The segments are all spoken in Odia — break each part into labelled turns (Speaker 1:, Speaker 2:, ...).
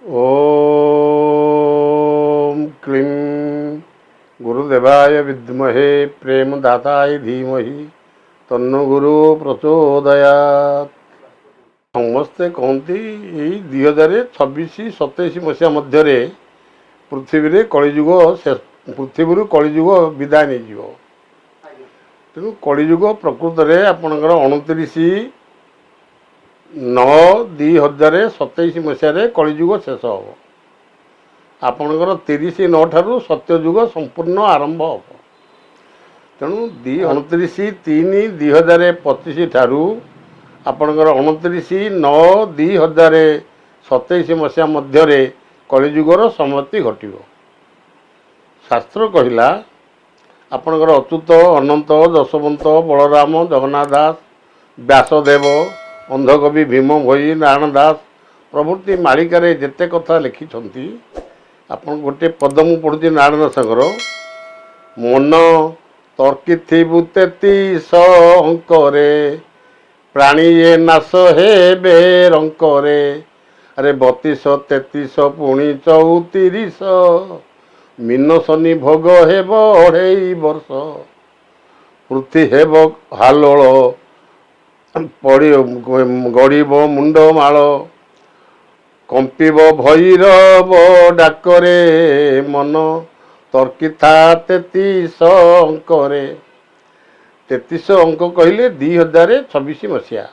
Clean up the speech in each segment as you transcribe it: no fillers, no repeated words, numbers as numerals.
Speaker 1: ଓମ୍ କ୍ଲିଂ ଗୁରୁଦେବାୟ ବିଦ୍ମହେ ପ୍ରେମଦାତାୟ ଧୀମହି ତନ୍ନ ଗୁରୁ ପ୍ରଚୋଦୟାତ୍। ସମସ୍ତେ କହନ୍ତି, ଏଇ 2026 27 ମସିହା ମଧ୍ୟରେ ପୃଥିବୀରେ କଳିଯୁଗ, ପୃଥିବୀରୁ କଳିଯୁଗ ବିଦାୟ ନେଇଯିବ। ତେଣୁ କଳିଯୁଗ ପ୍ରକୃତରେ ଆପଣଙ୍କର 29/9/2027 ମସିହାରେ କଳିଯୁଗ ଶେଷ ହେବ। ଆପଣଙ୍କର 30/9 ଠାରୁ ସତ୍ୟଯୁଗ ସମ୍ପୂର୍ଣ୍ଣ ଆରମ୍ଭ ହେବ। ତେଣୁ 29/3/2025 ଠାରୁ ଆପଣଙ୍କର 29/9/2027 ମସିହା ମଧ୍ୟରେ କଳିଯୁଗର ସମାପ୍ତି ଘଟିବ। ଶାସ୍ତ୍ର କହିଲା, ଆପଣଙ୍କର ଅଚ୍ୟୁତ, ଅନନ୍ତ, ଯଶୋବନ୍ତ, ବଳରାମ, ଜଗନ୍ନାଥ ଦାସ, ବ୍ୟାସଦେବ, ଅନ୍ଧକବି ଭୀମ ଭୋଇ, ନାରାୟଣ ଦାସ ପ୍ରଭୃତି ମାଳିକାରେ ଯେତେ କଥା ଲେଖିଛନ୍ତି, ଆପଣ ଗୋଟେ ପଦ ମୁଁ ପଢ଼ୁଛି ନାରାୟଣ ଦାସଙ୍କର। ମନ ତର୍କିଥିବୁ 33 ଅଙ୍କରେ, ପ୍ରାଣୀ ଏ ନାଶ ହେବେ ରଙ୍କରେ। ଆରେ 32, 33, ପୁଣି 34, ମୀନ ଶନି ଭୋଗ ହେବ ଅଢ଼େଇ ବର୍ଷ। ପୃଥ୍ୱୀ ହେବ ହାଲୋଳ, ପଡ଼ି ଗଡ଼ିବ ମୁଣ୍ଡମାଳ, କମ୍ପିବ ଭୈରବ ଡାକରେ, ମନ ତର୍କିଥା 33 ଅଙ୍କରେ। 33 ଅଙ୍କ କହିଲେ 2026 ମସିହା।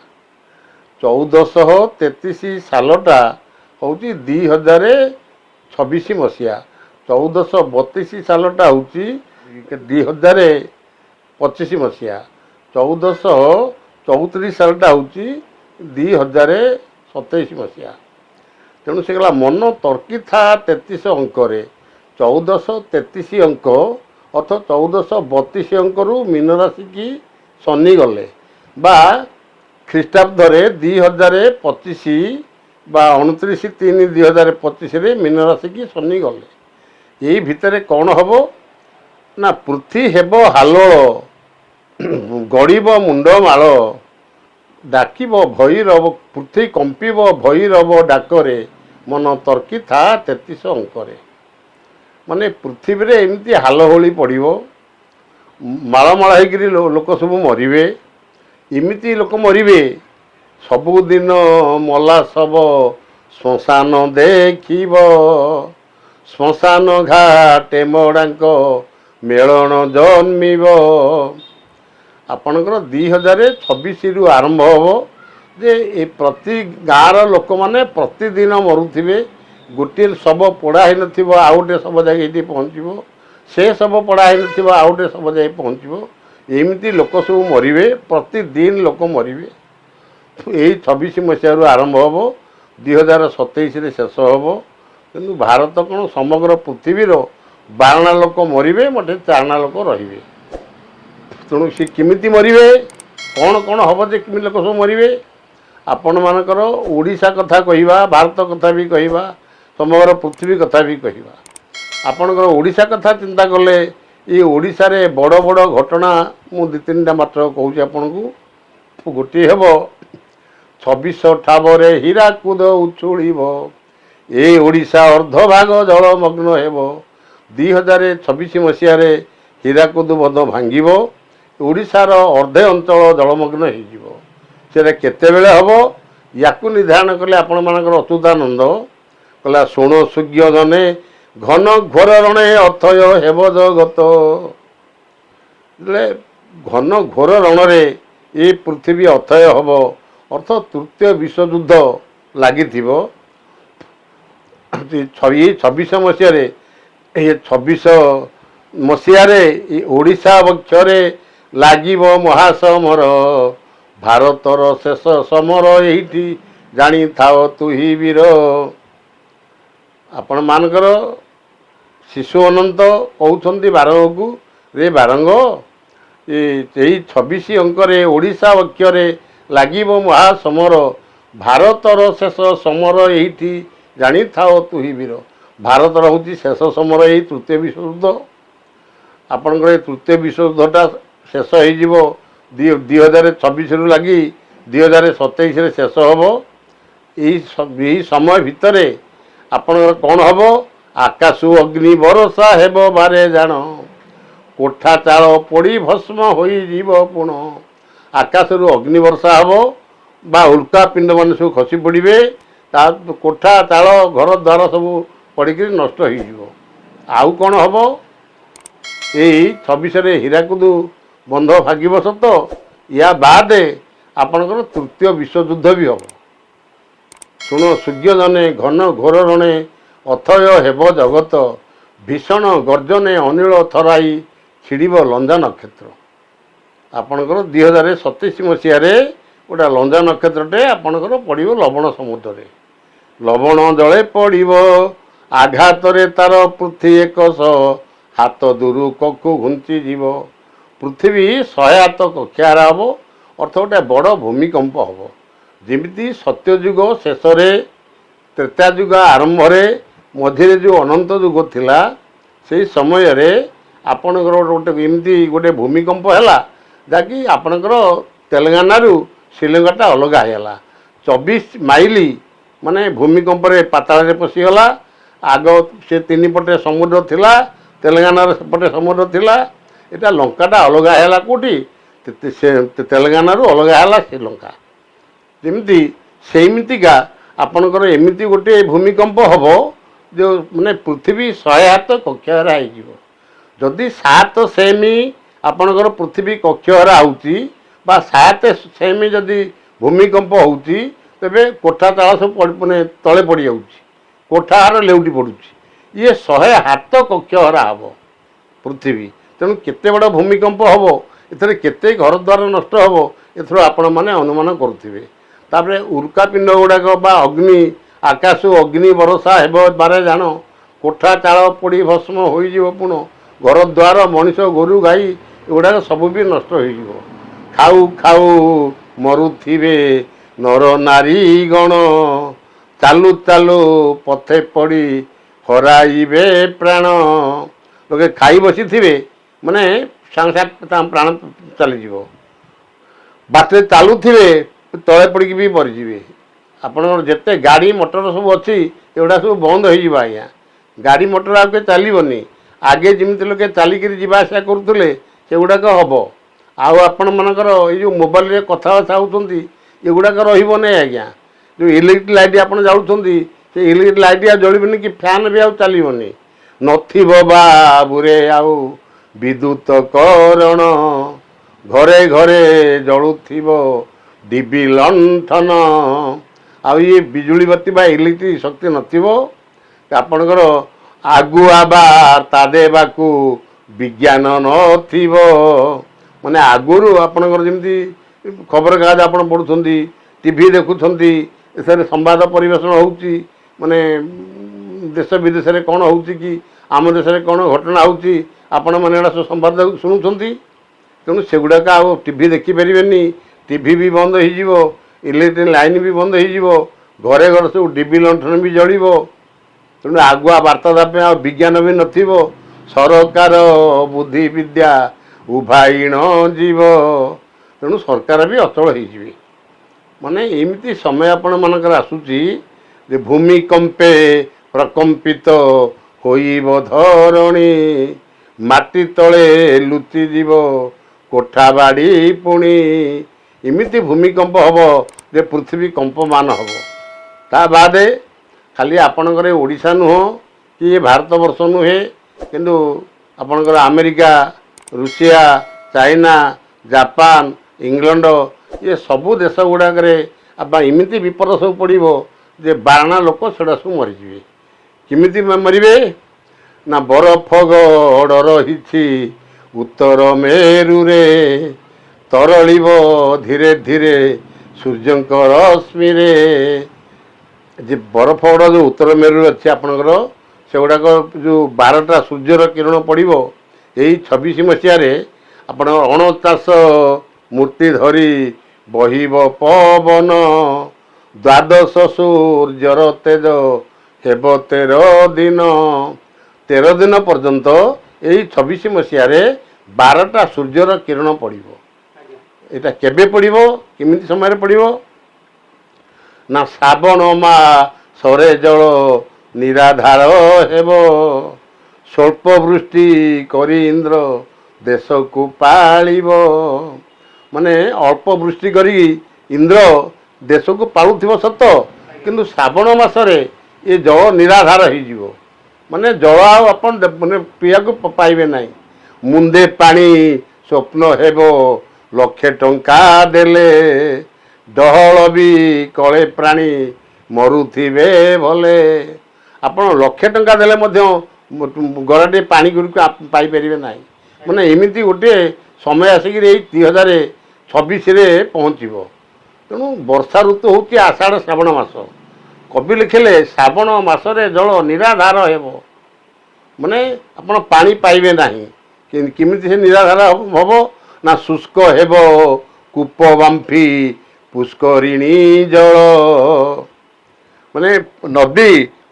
Speaker 1: 1433 ସାଲଟା ହେଉଛି 2026 ମସିହା। 1432 ସାଲଟା ହେଉଛି 2025 ମସିହା। 1434 ସାଲଟା ହେଉଛି 2027 ମସିହା। ତେଣୁ ସେ କହିଲା, ମନ ତର୍କିଥା 33 ଅଙ୍କରେ। 1433 ଅଙ୍କ ଅର୍ଥ 1432 ଅଙ୍କରୁ ମୀନ ରାଶିକି ଶନି ଗଲେ ବା ଖ୍ରୀଷ୍ଟାବ୍ଦରେ 2025 ବା 29/3/2025ରେ ମୀନ ରାଶିକି ଶନି ଗଲେ, ଏଇ ଭିତରେ କ'ଣ ହେବ ନା ପୃଥ୍ୱୀ ହେବ ହାଲୋଳ, ଗଡ଼ିବ ମୁଣ୍ଡମାଳ, ଡାକିବ ଭୈରବ, ପୃଥ୍ୱୀ କମ୍ପିବ ଭୈରବ ଡାକରେ, ମନ ତର୍କିଥା 33 ଅଙ୍କରେ। ମାନେ ପୃଥିବୀରେ ଏମିତି ହାଲହୋଳି ପଡ଼ିବ, ମାଳ ମାଳ ହେଇକିରି ଲୋକ ସବୁ ମରିବେ। ଏମିତି ଲୋକ ମରିବେ, ସବୁଦିନ ମଲା ଶବ ଶ୍ମଶାନ ଦେଖିବ, ଶ୍ମଶାନ ଘାଟେ ମଡ଼ାଙ୍କ ମେଳଣ ଜନ୍ମିବ। ଆପଣଙ୍କର 2026ରୁ ଆରମ୍ଭ ହେବ ଯେ ଏ ପ୍ରତି ଗାଁର ଲୋକମାନେ ପ୍ରତିଦିନ ମରୁଥିବେ। ଗୋଟିଏ ଶବ ପୋଡ଼ା ହେଇନଥିବ, ଆଉ ଗୋଟିଏ ଶବ ଯାଇକି ଏଇଠି ପହଞ୍ଚିବ। ସେ ଶବ ପୋଡ଼ା ହେଇନଥିବ, ଆଉ ଗୋଟିଏ ଶବ ଯାଇ ପହଞ୍ଚିବ। ଏମିତି ଲୋକ ସବୁ ମରିବେ, ପ୍ରତିଦିନ ଲୋକ ମରିବେ। ଏଇ 26 ମସିହାରୁ ଆରମ୍ଭ ହେବ, 2027ରେ ଶେଷ ହେବ। କିନ୍ତୁ ଭାରତ କ'ଣ, ସମଗ୍ର ପୃଥିବୀର ବାରଣା ଲୋକ ମରିବେ, ମୋଟେ ଚାରଣା ଲୋକ ରହିବେ। ତେଣୁ ସେ କେମିତି ମରିବେ, କ'ଣ କ'ଣ ହେବ ଯେ କେମିତି ଲୋକ ସବୁ ମରିବେ? ଆପଣମାନଙ୍କର ଓଡ଼ିଶା କଥା କହିବା, ଭାରତ କଥା ବି କହିବା, ସମଗ୍ର ପୃଥିବୀ କଥା ବି କହିବା। ଆପଣଙ୍କର ଓଡ଼ିଶା କଥା ଚିନ୍ତା କଲେ, ଏଇ ଓଡ଼ିଶାରେ ବଡ଼ ବଡ଼ ଘଟଣା ମୁଁ ଦୁଇ ତିନିଟା ମାତ୍ର କହୁଛି ଆପଣଙ୍କୁ। ଗୋଟିଏ ହେବ, 26 ଠାବରେ ହୀରାକୁଦ ଉଛୁଳିବ, ଏ ଓଡ଼ିଶା ଅର୍ଦ୍ଧଭାଗ ଜଳମଗ୍ନ ହେବ। 2026 ମସିହାରେ ହୀରାକୁଦ ବନ୍ଧ ଭାଙ୍ଗିବ, ଓଡ଼ିଶାର ଅର୍ଦ୍ଧେ ଅଞ୍ଚଳ ଜଳମଗ୍ନ ହେଇଯିବ। ସେଇଟା କେତେବେଳେ ହେବ, ୟାକୁ ନିର୍ଦ୍ଧାରଣ କଲେ ଆପଣମାନଙ୍କର ଅଚ୍ୟୁତାନନ୍ଦ। କହିଲା, ଶୁଣ ସୁଜ୍ଞ ଜନେ, ଘନ ଘୋର ରଣେ ଅଥୟ ହେବ ଜଗତ। ହେଲେ ଘନ ଘୋର ରଣରେ ଏ ପୃଥିବୀ ଅଥୟ ହେବ, ଅର୍ଥ ତୃତୀୟ ବିଶ୍ୱଯୁଦ୍ଧ ଲାଗିଥିବ। ଏଇ 26 ମସିହାରେ, ଏ 26 ମସିହାରେ ଏ ଓଡ଼ିଶା ବକ୍ଷରେ ଲାଗିବ ମହାସମର, ଭାରତର ଶେଷ ସମର ଏଇଠି ଜାଣିଥାଅ ତୁହି ବୀର। ଆପଣମାନଙ୍କର ଶିଶୁ ଅନନ୍ତ କହୁଛନ୍ତି ବାରଙ୍ଗକୁ, ରେ ବାରଙ୍ଗ, ଏଇ 26 ଅଙ୍କରେ ଓଡ଼ିଶା ବକ୍ଷରେ ଲାଗିବ ମହାସମର, ଭାରତର ଶେଷ ସମର ଏଇଠି ଜାଣିଥାଅ ତୁହି ବୀର। ଭାରତର ହେଉଛି ଶେଷ ସମର ଏଇ ତୃତୀୟ ବିଶ୍ୱଯୁଦ୍ଧ। ଆପଣଙ୍କର ଏ ତୃତୀୟ ବିଶ୍ୱଯୁଦ୍ଧଟା ଶେଷ ହେଇଯିବ, 2026ରୁ ଲାଗି 2027ରେ ଶେଷ ହେବ। ଏଇ ସମୟ ଭିତରେ ଆପଣଙ୍କର କ'ଣ ହେବ? ଆକାଶୁ ଅଗ୍ନି ବରଷା ହେବ ବାରେ ଜାଣ, କୋଠା ଚାଳ ପୋଡ଼ି ଭସ୍ମ ହୋଇଯିବ ପୁଣ। ଆକାଶରୁ ଅଗ୍ନି ବର୍ଷା ହେବ ବା ଉଲ୍କା ପିଣ୍ଡମାନେ ସବୁ ଖସି ପଡ଼ିବେ, ତା କୋଠା ଚାଳ ଘର ଦ୍ୱାର ସବୁ ପଡ଼ିକିରି ନଷ୍ଟ ହେଇଯିବ। ଆଉ କ'ଣ ହେବ? ଏଇ 26ରେ ହୀରାକୁଦ ବନ୍ଧ ଭାଙ୍ଗିବ ସତ, ୟା ବାଦେ ଆପଣଙ୍କର ତୃତୀୟ ବିଶ୍ୱଯୁଦ୍ଧ ବି ହେବ। ଶୁଣ ସୂର୍ଯ୍ୟଜନେ, ଘନ ଘୋର ରଣେ ଅଥୟ ହେବ ଜଗତ, ଭୀଷଣ ଗର୍ଜନେ ଅନିଳ ଥରାଇ ଛିଡ଼ିବ ଲଞ୍ଜା ନକ୍ଷତ୍ର। ଆପଣଙ୍କର 2027 ମସିହାରେ ଗୋଟେ ଲଞ୍ଜା ନକ୍ଷତ୍ରଟେ ଆପଣଙ୍କର ପଡ଼ିବ ଲବଣ ସମୁଦ୍ରରେ, ଲବଣ ଜଳେ ପଡ଼ିବ। ଆଘାତରେ ତାର ପୃଥ୍ୱୀ 100 ହାତ ଦୂରୁ କକ୍ଷୁ ଘୁଞ୍ଚିଯିବ। ପୃଥିବୀ 100 ହାତ କକ୍ଷାର ହେବ, ଅର୍ଥ ଗୋଟେ ବଡ଼ ଭୂମିକମ୍ପ ହେବ। ଯେମିତି ସତ୍ୟଯୁଗ ଶେଷରେ ତ୍ରେତୟା ଯୁଗ ଆରମ୍ଭରେ ମଝିରେ ଯେଉଁ ଅନନ୍ତ ଯୁଗ ଥିଲା, ସେଇ ସମୟରେ ଆପଣଙ୍କର ଗୋଟେ ଏମିତି ଗୋଟେ ଭୂମିକମ୍ପ ହେଲା, ଯାହାକି ଆପଣଙ୍କର ତେଲେଙ୍ଗାନାରୁ ଶ୍ରୀଲଙ୍କାଟା ଅଲଗା ହେଇଗଲା। 24 ମାଇଲ ମାନେ ଭୂମିକମ୍ପରେ ପାତାଳରେ ପଶିଗଲା। ଆଗ ସେ ତିନି ପଟେ ସମୁଦ୍ର ଥିଲା, ତେଲେଙ୍ଗାନାର ସେପଟେ ସମୁଦ୍ର ଥିଲା। ଏଇଟା ଲଙ୍କାଟା ଅଲଗା ହେଲା କେଉଁଠି? ସେ ତେଲେଙ୍ଗାନାରୁ ଅଲଗା ହେଲା ଶ୍ରୀଲଙ୍କା। ଯେମିତି ସେଇମିତିକା ଆପଣଙ୍କର ଏମିତି ଗୋଟିଏ ଭୂମିକମ୍ପ ହେବ, ଯେଉଁ ମାନେ ପୃଥିବୀ 100 ହାତ କକ୍ଷହରା ହେଇଯିବ। ଯଦି 7 ସେମି ଆପଣଙ୍କର ପୃଥିବୀ କକ୍ଷହରା ହେଉଛି ବା 7 ସେମି ଯଦି ଭୂମିକମ୍ପ ହେଉଛି, ତେବେ କୋଠା ଚାଳ ସବୁ ମାନେ ତଳେ ପଡ଼ିଯାଉଛି, କୋଠାହାର ଲେଉଟି ପଡ଼ୁଛି। ଇଏ 100 ହାତ କକ୍ଷହରା ହେବ ପୃଥିବୀ। ତେଣୁ କେତେ ବଡ଼ ଭୂମିକମ୍ପ ହେବ, ଏଥିରେ କେତେ ଘରଦ୍ୱାର ନଷ୍ଟ ହେବ, ଏଥିରୁ ଆପଣମାନେ ଅନୁମାନ କରୁଥିବେ। ତାପରେ ଉଲ୍କାପିଣ୍ଡ ଗୁଡ଼ାକ ବା ଅଗ୍ନି, ଆକାଶରୁ ଅଗ୍ନି ବର୍ଷା ହେବ ବାରେ ଜାଣ, କୋଠା ଚାଳ ପୋଡ଼ି ଭସ୍ମ ହୋଇଯିବ ପୁଣ, ଘରଦ୍ୱାର ମଣିଷ ଗୋରୁ ଗାଈ ଏଗୁଡ଼ାକ ସବୁ ବି ନଷ୍ଟ ହୋଇଯିବ। ଖାଉ ଖାଉ ମରୁଥିବେ ନର ନାରୀ ଗଣ, ଚାଲୁ ଚାଲୁ ପଥେ ପଡ଼ି ହରାଇବେ ପ୍ରାଣ। ଲୋକେ ଖାଇ ବସିଥିବେ, ମାନେ ସାଙ୍ଗେ ସାଙ୍ଗେ ତାଙ୍କ ପ୍ରାଣ ଚାଲିଯିବ। ବାଟରେ ଚାଲୁଥିବେ, ତଳେ ପଡ଼ିକି ବି ମରିଯିବେ। ଆପଣଙ୍କର ଯେତେ ଗାଡ଼ି ମଟର ସବୁ ଅଛି, ଏଗୁଡ଼ା ସବୁ ବନ୍ଦ ହେଇଯିବ ଆଜ୍ଞା। ଗାଡ଼ି ମଟର ଆଉ କେହି ଚାଲିବନି। ଆଗେ ଯେମିତି ଲୋକେ ଚାଲିକିରି ଯିବା ଆସିବା କରୁଥିଲେ, ସେଗୁଡ଼ାକ ହେବ। ଆଉ ଆପଣମାନଙ୍କର ଏଇ ଯେଉଁ ମୋବାଇଲରେ କଥାବାର୍ତ୍ତା ହେଉଛନ୍ତି, ଏଗୁଡ଼ାକ ରହିବ ନାହିଁ ଆଜ୍ଞା। ଯେଉଁ ଇଲେକ୍ଟ୍ରିକ୍ ଲାଇଟ୍ ଆପଣ ଜାଳୁଛନ୍ତି, ସେ ଇଲେକ୍ଟ୍ରିକ୍ ଲାଇଟ୍ ଆଉ ଜଳିବନି କି ଫ୍ୟାନ୍ ବି ଆଉ ଚାଲିବନି। ନଥିବ ବାବୁରେ ଆଉ ବିଦ୍ୟୁତ କରଣ, ଘରେ ଘରେ ଜଳୁଥିବ ଡିବି ଲଣ୍ଠନ। ଆଉ ଇଏ ବିଜୁଳି ବତି ବା ଇଲେକ୍ଟ୍ରିକ୍ ଶକ୍ତି ନଥିବ। ଆପଣଙ୍କର ଆଗୁଆ ବାର୍ତ୍ତା ଦେବାକୁ ବିଜ୍ଞାନ ନଥିବ। ମାନେ ଆଗରୁ ଆପଣଙ୍କର ଯେମିତି ଖବରକାଗଜ ଆପଣ ପଢ଼ୁଛନ୍ତି, ଟିଭି ଦେଖୁଛନ୍ତି, ଏଥିରେ ସମ୍ବାଦ ପରିବେଷଣ ହେଉଛି, ମାନେ ଦେଶ ବିଦେଶରେ କ'ଣ ହେଉଛି କି ଆମ ଦେଶରେ କ'ଣ ଘଟଣା ହେଉଛି, ଆପଣମାନେ ଏଗୁଡ଼ା ସବୁ ସମ୍ବାଦ ଶୁଣୁଛନ୍ତି। ତେଣୁ ସେଗୁଡ଼ାକ ଆଉ ଟିଭି ଦେଖିପାରିବେନି, ଟିଭି ବି ବନ୍ଦ ହେଇଯିବ, ଇଲେକ୍ଟ୍ରିକ୍ ଲାଇନ୍ ବି ବନ୍ଦ ହେଇଯିବ, ଘରେ ଘରେ ସବୁ ଡିବି ଲଣ୍ଠନ ବି ଜଳିବ। ତେଣୁ ଆଗୁଆ ବାର୍ତ୍ତା ଦେବା ପାଇଁ ଆଉ ବିଜ୍ଞାନ ବି ନଥିବ। ସରକାର ବୁଦ୍ଧି ବିଦ୍ୟା ଉଭାଇଣ ଯିବ। ତେଣୁ ସରକାର ବି ଅଚଳ ହେଇଯିବେ। ମାନେ ଏମିତି ସମୟ ଆପଣମାନଙ୍କର ଆସୁଛି ଯେ ଭୂମିକମ୍ପେ ପ୍ରକମ୍ପିତ ହୋଇବ ଧରଣୀ, ମାଟି ତଳେ ଲୁଚିଯିବ କୋଠା ବାଡ଼ି ପୁଣି। ଏମିତି ଭୂମିକମ୍ପ ହେବ ଯେ ପୃଥିବୀ କମ୍ପମାନ ହେବ। ତା ବାଦେ ଖାଲି ଆପଣଙ୍କର ଏ ଓଡ଼ିଶା ନୁହଁ କି ଏ ଭାରତବର୍ଷ ନୁହେଁ, କିନ୍ତୁ ଆପଣଙ୍କର America, Russia, China, Japan, England, ଇଏ ସବୁ ଦେଶ ଗୁଡ଼ାକରେ ବା ଏମିତି ବିପଦ ସବୁ ପଡ଼ିବ ଯେ ବାରଣା ଲୋକ ସେଗୁଡ଼ା ସବୁ ମରିଯିବେ। କେମିତି ମରିବେ ନା, ବରଫ ଗଡ଼ ରହିଛି ଉତ୍ତର ମେରୁରେ, ତରଳିବ ଧୀରେ ଧୀରେ ସୂର୍ଯ୍ୟଙ୍କ ରଶ୍ମିରେ। ଯେ ବରଫ ଗଡ଼ ଯେଉଁ ଉତ୍ତର ମେରୁରେ ଅଛି ଆପଣଙ୍କର, ସେଗୁଡ଼ାକ ଯେଉଁ 12ଟା ସୂର୍ଯ୍ୟର କିରଣ ପଡ଼ିବ ଏଇ 26 ମସିହାରେ, ଆପଣ 49 ମୂର୍ତ୍ତି ଧରି ବହିବ ପବନ, ଦ୍ୱାଦଶ ସୂର୍ଯ୍ୟର ତେଜ ହେବ 13 ଦିନ। 13 ଦିନ ପର୍ଯ୍ୟନ୍ତ ଏଇ 26 ମସିହାରେ 12ଟା ସୂର୍ଯ୍ୟର କିରଣ ପଡ଼ିବ। ଏଇଟା କେବେ ପଡ଼ିବ, କେମିତି ସମୟରେ ପଡ଼ିବ ନା, ଶ୍ରାବଣ ମାସରେ ଜଳ ନିରାଧାର ହେବ। ସ୍ୱଳ୍ପ ବୃଷ୍ଟି କରି ଇନ୍ଦ୍ର ଦେଶକୁ ପାଳିବ। ମାନେ ଅଳ୍ପ ବୃଷ୍ଟି କରିକି ଇନ୍ଦ୍ର ଦେଶକୁ ପାଳୁଥିବ ସତ, କିନ୍ତୁ ଶ୍ରାବଣ ମାସରେ ଏ ଜଳ ନିରାଧାର ହେଇଯିବ। ମାନେ ଜଳ ଆଉ ଆପଣ ମାନେ ପିଇବାକୁ ପାଇବେ ନାହିଁ। ମୁନ୍ଦେ ପାଣି ସ୍ୱପ୍ନ ହେବ ଲକ୍ଷେ ଟଙ୍କା ଦେଲେ, ଡହଳ ବି କଳେ ପ୍ରାଣୀ ମରୁଥିବେ ଭଲେ। ଆପଣ ଲକ୍ଷେ ଟଙ୍କା ଦେଲେ ମଧ୍ୟ ଗରାଟିଏ ପାଣି ଗୁଡ଼ିକୁ ପାଇପାରିବେ ନାହିଁ। ମାନେ ଏମିତି ଗୋଟିଏ ସମୟ ଆସିକିରି ଏଇ 2026ରେ ପହଞ୍ଚିବ। ତେଣୁ ବର୍ଷା ଋତୁ ହେଉଛି ଆଷାଢ଼ ଶ୍ରାବଣ ମାସ। କବି ଲେଖିଲେ, ଶ୍ରାବଣ ମାସରେ ଜଳ ନିରାଧାର ହେବ, ମାନେ ଆପଣ ପାଣି ପାଇବେ ନାହିଁ। କେମିତି ସେ ନିରାଧାର ହବ ନା, ଶୁଷ୍କ ହେବ କୂପ ବାମ୍ଫି ପୁଷ୍କରିଣୀ ଜଳ। ମାନେ ନଦୀ,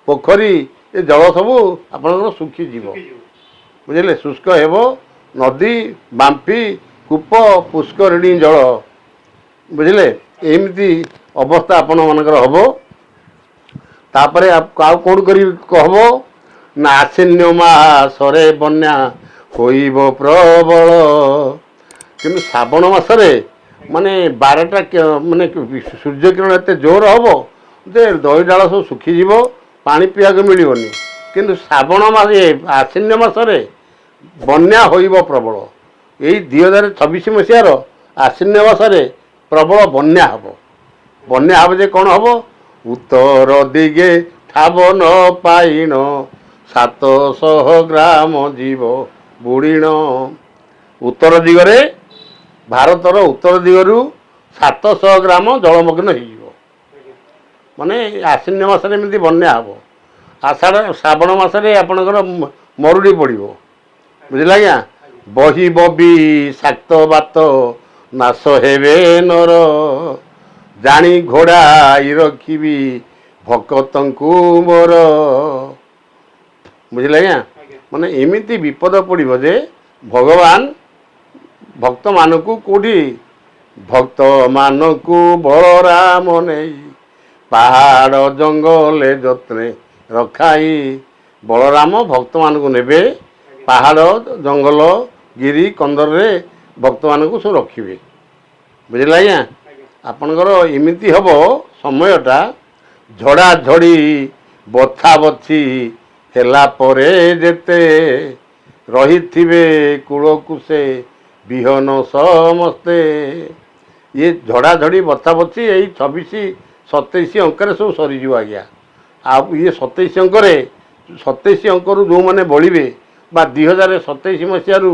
Speaker 1: ପୋଖରୀ, ଏ ଜଳ ସବୁ ଆପଣଙ୍କର ଶୁଖିଯିବ।
Speaker 2: ଶୁଖିଯିବ।
Speaker 1: ବୁଝିଲେ? ଶୁଷ୍କ ହେବ ନଦୀ, ବାମ୍ଫି, କୂପ, ପୁଷ୍କରିଣୀ ଜଳ। ବୁଝିଲେ? ଏମିତି ଅବସ୍ଥା ଆପଣମାନଙ୍କର ହବ। ତାପରେ ଆଉ କ'ଣ କରି ହବ ନା, ଆଶ୍ୱିନ ମାସରେ ବନ୍ୟା ହୋଇବ ପ୍ରବଳ। କିନ୍ତୁ ଶ୍ରାବଣ ମାସରେ ମାନେ 12ଟା ମାନେ ସୂର୍ଯ୍ୟ କିରଣ ଏତେ ଜୋର ହବ ଯେ ଦହି ଡାଳ ସବୁ ଶୁଖିଯିବ, ପାଣି ପିଇବାକୁ ମିଳିବନି। କିନ୍ତୁ ଶ୍ରାବଣ ମାସ, ଏ ଆଶ୍ୱିନ ମାସରେ ବନ୍ୟା ହୋଇବ ପ୍ରବଳ। ଏଇ 2026 ମସିହାର ଆଶ୍ୱିନ ମାସରେ ପ୍ରବଳ ବନ୍ୟା ହେବ। ବନ୍ୟା ହେବ ଯେ କ'ଣ ହେବ? ଉତ୍ତର ଦିଗେ ଠାବ ନ ପାଇଣ, 700 ଗ୍ରାମ ଯିବ ବୁଡ଼ିଣ। ଉତ୍ତର ଦିଗରେ, ଭାରତର ଉତ୍ତର ଦିଗରୁ 700 ଗ୍ରାମ ଜଳମଗ୍ନ ହେଇଯିବ। ମାନେ ଆଶ୍ୱିନ ମାସରେ ଏମିତି ବନ୍ୟା ହେବ। ଆଷାଢ଼ ଶ୍ରାବଣ ମାସରେ ଆପଣଙ୍କର ମରୁଡ଼ି ପଡ଼ିବ। ବୁଝିଲେ ଆଜ୍ଞା? ବହିବ ବିଷାକ୍ତ ବାତ, ନାଶ ହେବେ ନର। ଜାଣି ଘୋଡ଼ାଇ ରଖିବି ଭକତଙ୍କୁ ମୋର। ବୁଝିଲେ ଆଜ୍ଞା?
Speaker 2: ଆଜ୍ଞା।
Speaker 1: ମାନେ ଏମିତି ବିପଦ ପଡ଼ିବ ଯେ ଭଗବାନ ଭକ୍ତମାନଙ୍କୁ କୋଉଠି, ଭକ୍ତମାନଙ୍କୁ ବଳରାମ ନେଇ ପାହାଡ଼ ଜଙ୍ଗଲେ ଯତ୍ନେ ରଖାଇ। ବଳରାମ ଭକ୍ତମାନଙ୍କୁ ନେବେ, ପାହାଡ଼, ଜଙ୍ଗଲ, ଗିରି କନ୍ଦରରେ ଭକ୍ତମାନଙ୍କୁ ସବୁ ରଖିବେ। ବୁଝିଲେ ଆଜ୍ଞା?
Speaker 2: ଆଜ୍ଞା।
Speaker 1: ଆପଣଙ୍କର ଏମିତି ହବ ସମୟଟା। ଝଡ଼ା ଝଡ଼ି ବଛା ବଛି ହେଲା ପରେ ଯେତେ ରହିଥିବେ କୂଳକୁ ସେ ବିହନ ସମସ୍ତେ। ଇଏ ଝଡ଼ାଝଡ଼ି ବଛା ବଛି ଏଇ 26 27 ଅଙ୍କରେ ସବୁ ସରିଯିବ ଆଜ୍ଞା। ଆଉ ଇଏ 27 ଅଙ୍କରେ, 27 ଅଙ୍କରୁ ଯେଉଁମାନେ ବଳିବେ ବା 2027 ମସିହାରୁ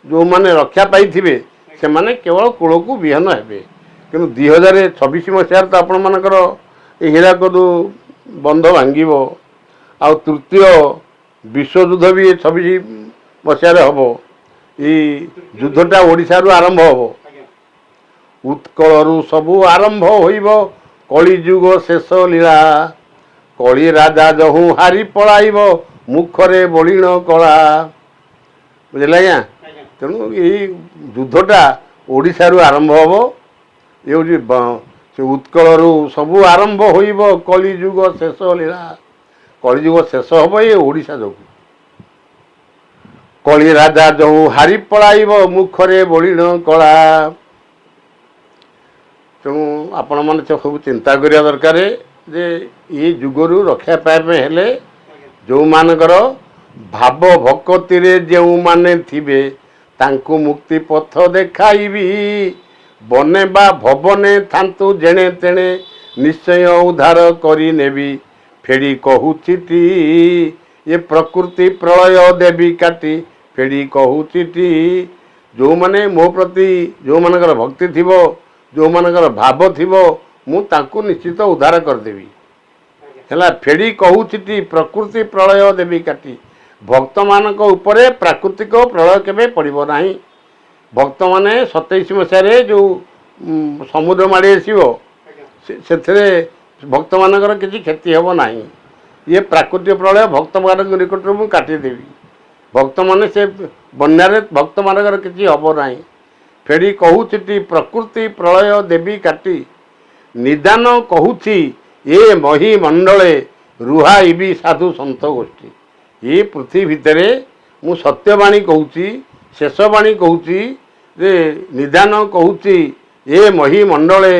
Speaker 1: ଯେଉଁମାନେ ରକ୍ଷା ପାଇଥିବେ, ସେମାନେ କେବଳ କୂଳକୁ ବିହନ ହେବେ। କିନ୍ତୁ 2026 ମସିହାରେ ତ ଆପଣମାନଙ୍କର ଏ ହୀରାକୁଦ ବନ୍ଧ ଭାଙ୍ଗିବ, ଆଉ ତୃତୀୟ ବିଶ୍ୱଯୁଦ୍ଧ ବି ଏ 26 ମସିହାରେ ହେବ। ଏଇ ଯୁଦ୍ଧଟା ଓଡ଼ିଶାରୁ ଆରମ୍ଭ ହେବ। ଉତ୍କଳରୁ ସବୁ ଆରମ୍ଭ ହୋଇବ କଳିଯୁଗ ଶେଷ ଲୀଳା। କଳି ରାଜା ଯହୁଁ ହାରି ପଳାଇବ ମୁଖରେ ବୋଳିଣ କଳା। ବୁଝିଲେ ଆଜ୍ଞା?
Speaker 2: ଆଜ୍ଞା।
Speaker 1: ତେଣୁ ଏଇ ଯୁଦ୍ଧଟା ଓଡ଼ିଶାରୁ ଆରମ୍ଭ ହେବ। ଏ ହେଉଛି ସେ ଉତ୍କଳରୁ ସବୁ ଆରମ୍ଭ ହୋଇବ କଳିଯୁଗ ଶେଷ ଲୀଳା। କଳିଯୁଗ ଶେଷ ହେବ ଏ ଓଡ଼ିଶା ଯୋଗୁଁ। କଳି ରାଜା ଯହୁଁ ହାରି ପଳାଇବ ମୁଖରେ ବୋଳିଣ କଳା। ତେଣୁ ଆପଣମାନେ ସବୁ ଚିନ୍ତା କରିବା ଦରକାର ଯେ ଏ ଯୁଗରୁ ରକ୍ଷା ପାଇବା ପାଇଁ ହେଲେ ଯେଉଁମାନଙ୍କର ଭାବ ଭକତିରେ ଯେଉଁମାନେ ଥିବେ, ତାଙ୍କୁ ମୁକ୍ତି ପଥ ଦେଖାଇବି। ବନେ ବା ଭବନେ ଥାନ୍ତୁ ଯେଣେ ତେଣେ, ନିଶ୍ଚୟ ଉଦ୍ଧାର କରିନେବି। ଫେଡ଼ି କହୁଛି ଏ ପ୍ରକୃତି ପ୍ରଳୟ ଦେବି କାଟି। ଫେଡ଼ି କହୁଛି, ଯେଉଁମାନେ ମୋ ପ୍ରତି ଯେଉଁମାନଙ୍କର ଭକ୍ତି ଥିବ, ଯେଉଁମାନଙ୍କର ଭାବ ଥିବ, ମୁଁ ତାଙ୍କୁ ନିଶ୍ଚିତ ଉଦ୍ଧାର କରିଦେବି। ହେଲା, ଫେଡ଼ି କହୁଛି ପ୍ରକୃତି ପ୍ରଳୟ ଦେବି କାଟି। ଭକ୍ତମାନଙ୍କ ଉପରେ ପ୍ରାକୃତିକ ପ୍ରଳୟ କେବେ ପଡ଼ିବ ନାହିଁ। ଭକ୍ତମାନେ 27 ମସିହାରେ ଯେଉଁ ସମୁଦ୍ର ମାଡ଼ି ଆସିବ, ସେଥିରେ ଭକ୍ତମାନଙ୍କର କିଛି କ୍ଷତି ହେବ ନାହିଁ। ଇଏ ପ୍ରାକୃତିକ ପ୍ରଳୟ ଭକ୍ତମାନଙ୍କ ନିକଟରୁ ମୁଁ କାଟିଦେବି। ଭକ୍ତମାନେ ସେ ବନ୍ୟାରେ ଭକ୍ତମାନଙ୍କର କିଛି ହେବ ନାହିଁ। ଫେଡ଼ି କହୁଛି ପ୍ରକୃତି ପ୍ରଳୟ ଦେବି କାଟି। ନିଦାନ କହୁଛି ଏ ମହି ମଣ୍ଡଳେ ରୁହାଇବି ସାଧୁ ସନ୍ଥ ଗୋଷ୍ଠୀ। ଏ ପୃଥିବୀ ଭିତରେ ମୁଁ ସତ୍ୟବାଣୀ କହୁଛି, ଶେଷ ବାଣୀ କହୁଛି ଯେ ନିଦାନ କହୁଛି, ଏ ମହିମଣ୍ଡଳେ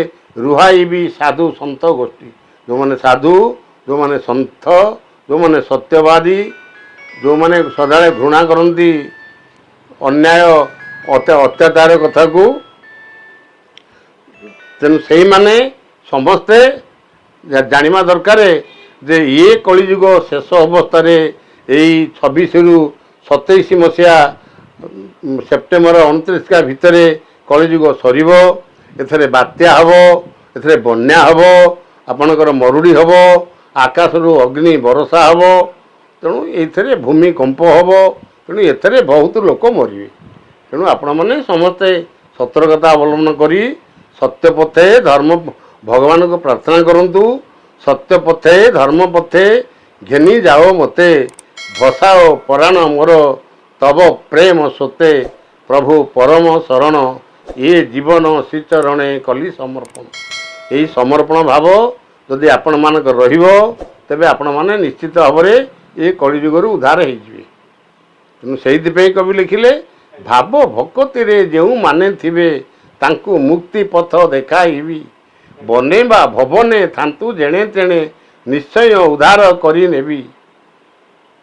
Speaker 1: ରୁହାଇବି ସାଧୁ ସନ୍ଥ ଗୋଷ୍ଠୀ। ଯେଉଁମାନେ ସାଧୁ, ଯେଉଁମାନେ ସନ୍ଥ, ଯେଉଁମାନେ ସତ୍ୟବାଦୀ, ଯେଉଁମାନେ ସଦାବେଳେ ଘୃଣା କରନ୍ତି ଅନ୍ୟାୟ ଅତ୍ୟାଚାର କଥାକୁ, ତେଣୁ ସେଇମାନେ ସମସ୍ତେ ଜାଣିବା ଦରକାର ଯେ ଇଏ କଳିଯୁଗ ଶେଷ ଅବସ୍ଥାରେ ଏଇ 26ରୁ 27 ମସିହା ସେପ୍ଟେମ୍ବର 29 ଭିତରେ କଳିଯୁଗ ସରିବ। ଏଥିରେ ବାତ୍ୟା ହେବ, ଏଥିରେ ବନ୍ୟା ହେବ, ଆପଣଙ୍କର ମରୁଡ଼ି ହେବ, ଆକାଶରୁ ଅଗ୍ନି ବର୍ଷା ହେବ, ତେଣୁ ଏଇଥିରେ ଭୂମିକମ୍ପ ହେବ, ତେଣୁ ଏଥିରେ ବହୁତ ଲୋକ ମରିବେ। ତେଣୁ ଆପଣମାନେ ସମସ୍ତେ ସତର୍କତା ଅବଲମ୍ବନ କରି ସତ୍ୟ ପଥେ ଧର୍ମ ଭଗବାନଙ୍କୁ ପ୍ରାର୍ଥନା କରନ୍ତୁ। ସତ୍ୟ ପଥେ ଧର୍ମ ପଥେ ଘେନି ଯାଅ ମୋତେ, ଭସାଅ ପରାଣ ମୋର ତବ ପ୍ରେମ ସ୍ରୋତେ, ପ୍ରଭୁ ପରମ ଶରଣ ଏ ଜୀବନ ଶ୍ରୀଚରଣେ କଲି ସମର୍ପଣ। ଏହି ସମର୍ପଣ ଭାବ ଯଦି ଆପଣମାନଙ୍କର ରହିବ, ତେବେ ଆପଣମାନେ ନିଶ୍ଚିତ ଭାବରେ ଏ କଳିଯୁଗରୁ ଉଦ୍ଧାର ହେଇଯିବେ। ତେଣୁ ସେଇଥିପାଇଁ କବି ଲେଖିଲେ, ଭାବ ଭକତିରେ ଯେଉଁମାନେ ଥିବେ ତାଙ୍କୁ ମୁକ୍ତି ପଥ ଦେଖାଇବି, ବନେ ବା ଭବନେ ଥାନ୍ତୁ ଯେଣେ ତେଣେ ନିଶ୍ଚୟ ଉଦ୍ଧାର କରିନେବି,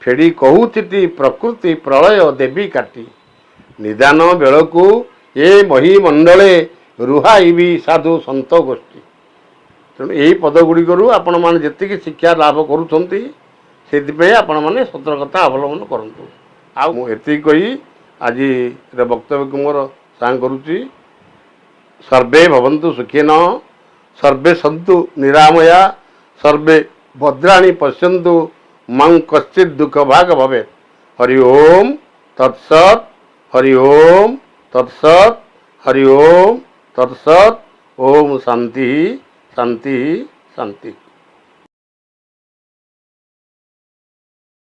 Speaker 1: ଫେଡ଼ି କହୁଚିଟି ପ୍ରକୃତି ପ୍ରଳୟ ଦେବୀ କାଟି, ନିଦାନ ବେଳକୁ ଏ ମହିମଣ୍ଡଳେ ରୁହାଇବି ସାଧୁ ସନ୍ଥ ଗୋଷ୍ଠୀ। ତେଣୁ ଏହି ପଦ ଗୁଡ଼ିକରୁ ଆପଣମାନେ ଯେତିକି ଶିକ୍ଷା ଲାଭ କରୁଛନ୍ତି, ସେଥିପାଇଁ ଆପଣମାନେ ସତର୍କତା ଅବଲମ୍ବନ କରନ୍ତୁ। ଆଉ ମୁଁ ଏତିକି କହି ଆଜିର ବକ୍ତବ୍ୟକୁ ମୋର ସାଙ୍ଗ କରୁଛି। ସର୍ବେ ଭବନ୍ତୁ ସୁଖିନଃ, ସର୍ବେ ସନ୍ତୁ ନିରାମୟା, ସର୍ବେ ଭଦ୍ରାଣି ପଶ୍ୟନ୍ତୁ, ମା କଶ୍ଚିତ୍ ଦୁଃଖ ଭାଗ ଭବେତ୍। ହରି ଓମ୍ ତତ୍ସତ୍, ହରି ଓମ୍ ତତ୍ସତ୍, ହରି ଓମ୍ ତତ୍ସତ୍। ଓମ୍ ଶାନ୍ତି ଶାନ୍ତି ଶାନ୍ତି।